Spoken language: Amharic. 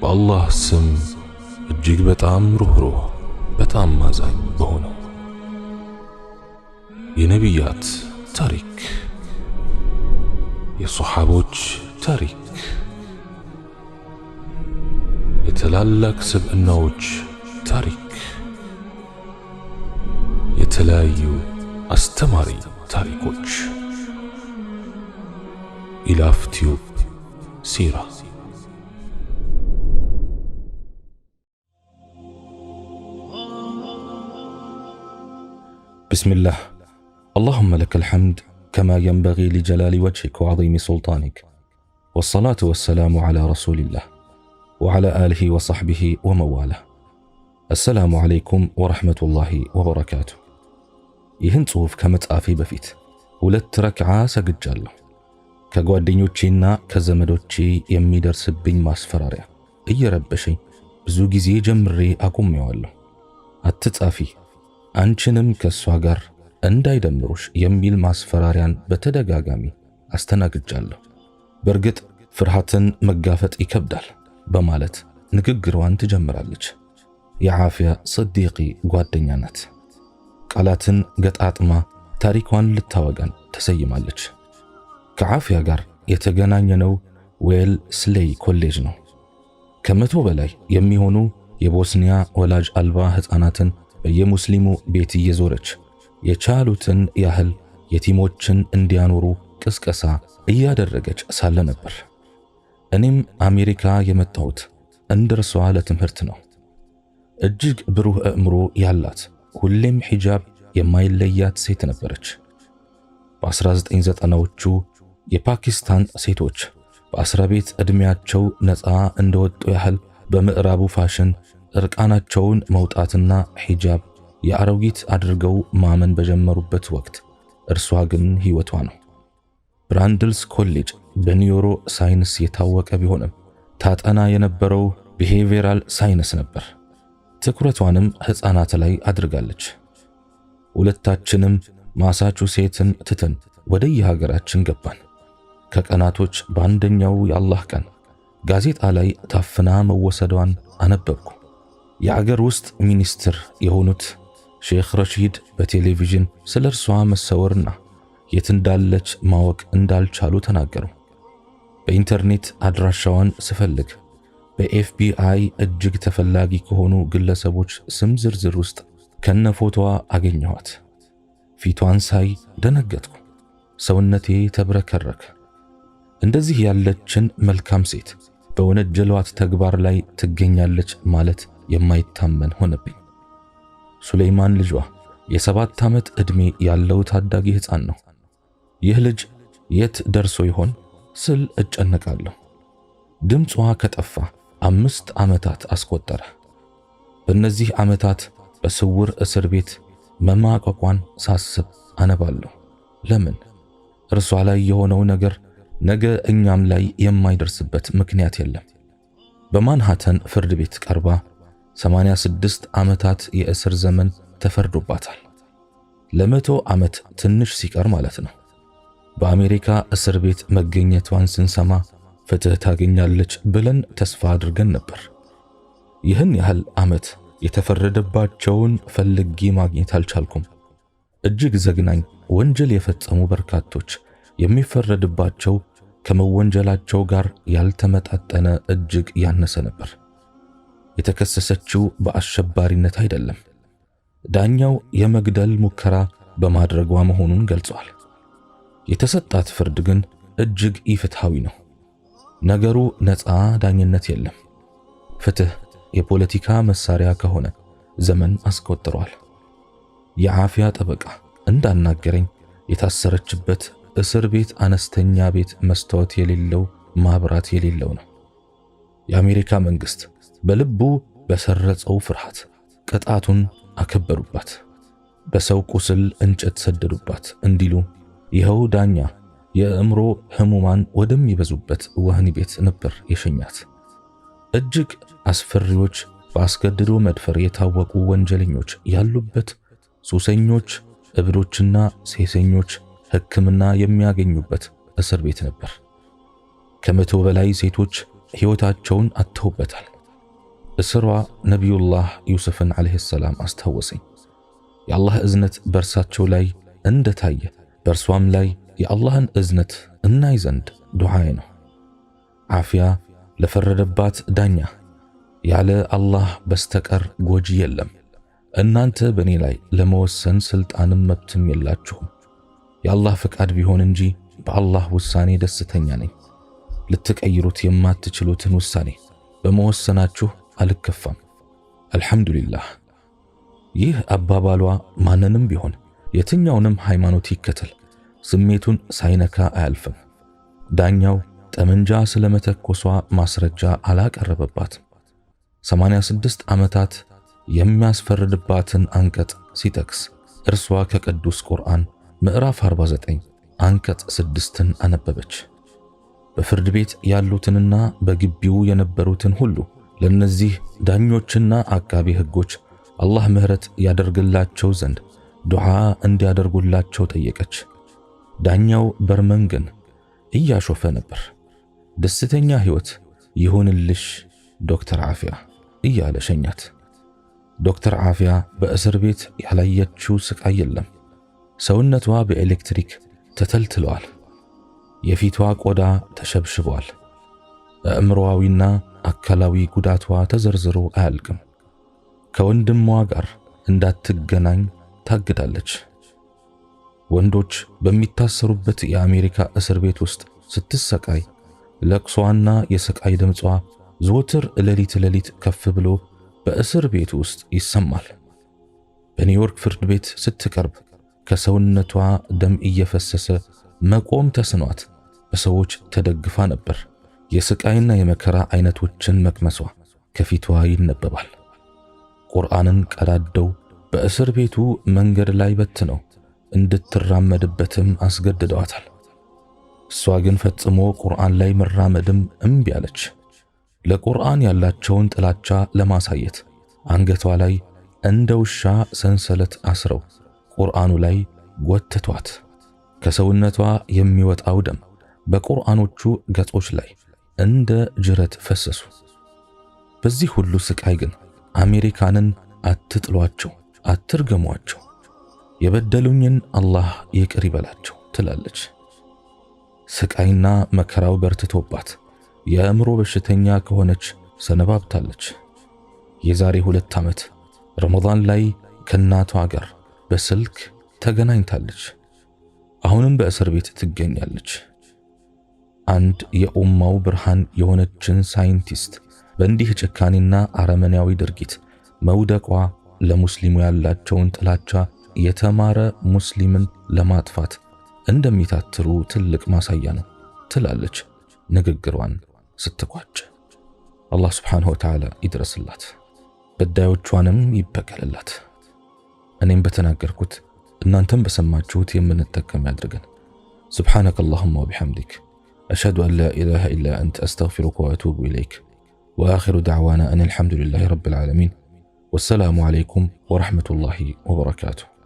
በአላህ ስም እጅግ በጣም ሩህሩህ በጣም አዛኝ በሆነው። የነቢያት ታሪክ፣ የሶሓቦች ታሪክ፣ የትላላቅ ስብዕናዎች ታሪክ፣ የተለያዩ አስተማሪ ታሪኮች። ኢላፍ ቲዩብ ሲራ። بسم الله، اللهم لك الحمد كما ينبغي لجلال وجهك وعظيم سلطانك، والصلاة والسلام على رسول الله وعلى آله وصحبه ومواله. السلام عليكم ورحمة الله وبركاته። ይህን ጽሑፍ ከመጻፌ በፊት 2 ረክዓ ሰግጃለሁ። ከጓደኞቼና ከዘመዶቼ የሚደርስብኝ ማስፈራሪያ እየረበሸኝ ብዙ ጊዜ ጀምሬ አቁሜዋለሁ። አትጻፊ፣ አንቺንም ከእሷ ጋር እንዳይደምሩሽ የሚል ማስፈራሪያን በተደጋጋሚ አስተናግጃለሁ። በእርግጥ ፍርሃትን መጋፈጥ ይከብዳል በማለት ንግግሯን ትጀምራለች። የዓፊያ ስዲቂ ጓደኛ ናት። ቃላትን ገጣጥማ ታሪኳን ልታወጋን ተሰይማለች። ከዓፊያ ጋር የተገናኘነው ዌልስሌይ ኮሌጅ ነው። ከ100 በላይ የሚሆኑ የቦስኒያ ወላጅ አልባ ሕፃናትን በየሙስሊሙ ቤት እየዞረች የቻሉትን ያህል የቲሞችን እንዲያኖሩ ቅስቀሳ እያደረገች ሳለ ነበር። እኔም አሜሪካ የመጣሁት እንደርሷ ለትምህርት ነው። እጅግ ብሩህ አእምሮ ያላት፣ ሁሌም ሒጃብ የማይለያት ሴት ነበረች። በ1990ዎቹ የፓኪስታን ሴቶች በአስራ ቤት ዕድሜያቸው ነፃ እንደወጡ ያህል በምዕራቡ ፋሽን እርቃናቸውን መውጣትና ሒጃብ የአሮጊት አድርገው ማመን በጀመሩበት ወቅት እርሷ ግን ሕይወቷ ነው። ብራንድልስ ኮሌጅ በ neuroscience የታወቀ ቢሆንም ታጠና የነበረው behavioral science ነበር። ትኩረቷንም ሕፃናት ላይ አድርጋለች። ሁለታችንም ማሳቹሴትን ትተን ወደ የሀገራችን ገባን። ከቀናቶች በአንደኛው የአላህ ቀን ጋዜጣ ላይ ታፍና መወሰዷን አነበብኩ። የአገር ውስጥ ሚኒስትር የሆኑት ሼኽ ረሺድ በቴሌቪዥን ስለ እርሷ መሰወርና የት እንዳለች ማወቅ እንዳልቻሉ ተናገሩ። በኢንተርኔት አድራሻዋን ስፈልግ በኤፍቢአይ እጅግ ተፈላጊ ከሆኑ ግለሰቦች ስም ዝርዝር ውስጥ ከነፎቶዋ አገኘኋት። ፊቷን ሳይ ደነገጥኩ። ሰውነቴ ተብረከረከ። እንደዚህ ያለችን መልካም ሴት በወነጀሏት ተግባር ላይ ትገኛለች ማለት የማይታመን ሆነብኝ። ሱሌይማን ልጇ የ7 ዓመት ዕድሜ ያለው ታዳጊ ሕፃን ነው። ይህ ልጅ የት ደርሶ ይሆን ስል እጨነቃለሁ። ድምጿ ከጠፋ 5 ዓመታት አስቆጠረ። በእነዚህ ዓመታት በስውር እስር ቤት መማቀቋን ሳስብ አነባለሁ። ለምን? እርሷ ላይ የሆነው ነገር ነገ እኛም ላይ የማይደርስበት ምክንያት የለም። በማንሃተን ፍርድ ቤት ቀርባ 86 ዓመታት የእስር ዘመን ተፈርዶባታል። ለ100 ዓመት ትንሽ ሲቀር ማለት ነው። በአሜሪካ እስር ቤት መገኘቷን ስንሰማ ፍትህ ታገኛለች ብለን ተስፋ አድርገን ነበር። ይህን ያህል ዓመት የተፈረደባቸውን ፈልጌ ማግኘት አልቻልኩም። እጅግ ዘግናኝ ወንጀል የፈጸሙ በርካቶች የሚፈረድባቸው ከመወንጀላቸው ጋር ያልተመጣጠነ እጅግ ያነሰ ነበር። የተከሰሰችው በአሸባሪነት አይደለም። ዳኛው የመግደል ሙከራ በማድረጓ መሆኑን ገልጿል። የተሰጣት ፍርድ ግን እጅግ ኢፍትሐዊ ነው። ነገሩ ነፃ ዳኝነት የለም። ፍትህ የፖለቲካ መሳሪያ ከሆነ ዘመን አስቆጥሯል። የዓፊያ ጠበቃ እንዳናገረኝ የታሰረችበት እስር ቤት አነስተኛ ቤት፣ መስታወት የሌለው፣ ማብራት የሌለው ነው። የአሜሪካ መንግስት በልቡ በሰረጸው ፍርሃት ቅጣቱን አከበዱባት። በሰው ቁስል እንጨት ሰደዱባት እንዲሉ ይኸው ዳኛ የአእምሮ ህሙማን ወደሚበዙበት ወህኒ ቤት ነበር የሸኛት። እጅግ አስፈሪዎች፣ በአስገድዶ መድፈር የታወቁ ወንጀለኞች ያሉበት፣ ሱሰኞች፣ እብዶችና ሴሰኞች ሕክምና የሚያገኙበት እስር ቤት ነበር። ከ100 በላይ ሴቶች ሕይወታቸውን አጥተውበታል። እስሯ ነቢዩላህ ዩሱፍን ዓለይሂ ሰላም አስታወሰኝ። የአላህ እዝነት በእርሳቸው ላይ እንደታየ በእርሷም ላይ የአላህን እዝነት እናይ ዘንድ ዱዓዬ ነው። ዓፊያ ለፈረደባት ዳኛ ያለ አላህ በስተቀር ጎጂ የለም። እናንተ በእኔ ላይ ለመወሰን ስልጣንም መብትም የላችሁም። የአላህ ፈቃድ ቢሆን እንጂ በአላህ ውሳኔ ደስተኛ ነኝ። ልትቀይሩት የማትችሉትን ውሳኔ በመወሰናችሁ አልከፋም። አልሐምዱሊላህ። ይህ አባባሏ ማንንም ቢሆን የትኛውንም ሃይማኖት ይከተል ስሜቱን ሳይነካ አያልፍም። ዳኛው ጠመንጃ ስለመተኮሷ ማስረጃ አላቀረበባትም። 86 ዓመታት የሚያስፈርድባትን አንቀጽ ሲጠቅስ እርሷ ከቅዱስ ቁርአን ምዕራፍ 49 አንቀጽ 6ን አነበበች። በፍርድ ቤት ያሉትንና በግቢው የነበሩትን ሁሉ ለነዚህ ዳኞችና አቃቢ ሕጎች አላህ ምህረት ያደርግላቸው ዘንድ ዱዓ እንዲያደርጉላቸው ጠየቀች። ዳኛው በርመን ግን እያሾፈ ነበር። ደስተኛ ሕይወት ይሁንልሽ ዶክተር ዓፊያ እያለ ሸኛት። ዶክተር ዓፊያ በእስር ቤት ያላየችው ስቃይ የለም። ሰውነቷ በኤሌክትሪክ ተተልትለዋል። የፊቷ ቆዳ ተሸብሽቧል። አእምሮአዊና አካላዊ ጉዳቷ ተዘርዝሮ አያልቅም። ከወንድሟ ጋር እንዳትገናኝ ታግዳለች። ወንዶች በሚታሰሩበት የአሜሪካ እስር ቤት ውስጥ ስትሰቃይ ለቅሷና የስቃይ ድምጿ ዘወትር ሌሊት ሌሊት ከፍ ብሎ በእስር ቤት ውስጥ ይሰማል። በኒውዮርክ ፍርድ ቤት ስትቀርብ ከሰውነቷ ደም እየፈሰሰ መቆም ተስኗት በሰዎች ተደግፋ ነበር። የስቃይና የመከራ አይነቶችን መቅመሷ ከፊቷ ይነበባል። ቁርአንን ቀዳደው በእስር ቤቱ መንገድ ላይ በትነው እንድትራመድበትም አስገድደዋታል። እሷ ግን ፈጽሞ ቁርአን ላይ መራመድም እምቢ አለች። ለቁርአን ያላቸውን ጥላቻ ለማሳየት አንገቷ ላይ እንደ ውሻ ሰንሰለት አስረው ቁርአኑ ላይ ጎተቷት። ከሰውነቷ የሚወጣው ደም በቁርአኖቹ ገጾች ላይ እንደ ጅረት ፈሰሱ። በዚህ ሁሉ ስቃይ ግን አሜሪካንን አትጥሏቸው፣ አትርገሟቸው፣ የበደሉኝን አላህ ይቅር ይበላቸው ትላለች። ስቃይና መከራው በርትቶባት የአእምሮ በሽተኛ ከሆነች ሰነባብታለች። የዛሬ 2 ዓመት ረመዳን ላይ ከእናቷ ጋር በስልክ ተገናኝታለች። አሁንም በእስር ቤት ትገኛለች። አንድ የኡማው ብርሃን የሆነችን ሳይንቲስት በእንዲህ ጭካኔና አረመኔያዊ ድርጊት መውደቋ ለሙስሊሙ ያላቸውን ጥላቻ የተማረ ሙስሊምን ለማጥፋት እንደሚታትሩ ትልቅ ማሳያ ነው ትላለች ንግግሯን ስትቋጭ። አላህ ስብሓንሁ ወተዓላ ይድረስላት፣ በዳዮቿንም ይበቀልላት። እኔም በተናገርኩት እናንተም በሰማችሁት የምንጠቀም ያድርገን። سبحانك اللهم وبحمدك أشهد أن لا إله إلا أنت أستغفرك وأتوب إليك وآخر دعوانا أن الحمد لله رب العالمين والسلام عليكم ورحمة الله وبركاته.